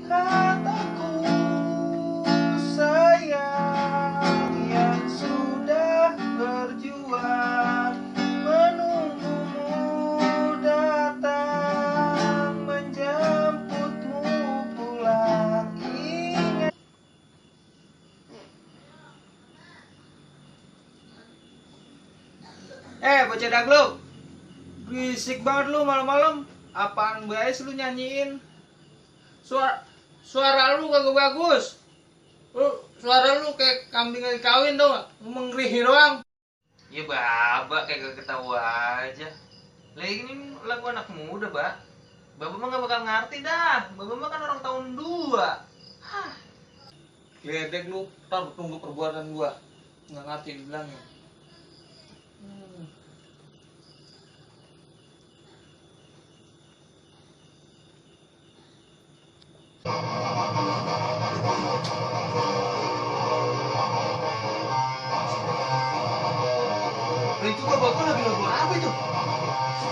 Kataku sayang yang sudah berjuang menunggumu datang menjemputmu pulang. Ingat. Bocah daglo, berisik banget lu malam-malam. Apaan guys lu nyanyiin? Suara suara lu kagak bagus. Suara lu kayak kambing lagi kawin tau gak? Menggerihi doang. Ya baba kayak gak ketawa aja. Lagi ini lagu anak muda, Mbak. Baba mah gak bakal ngerti dah. Baba mah kan orang tahun 2. Hah. Gledek lu, ntar tunggu perbuatan gua. Nggak ngerti bilangnya. Itu bapak gua lagi lagu apa itu?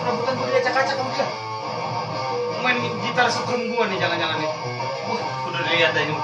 Bukan gua diacak-acak sama dia. Main gitar setrum gua nih jangan-jangan nih. Wah, udah dilihat aja.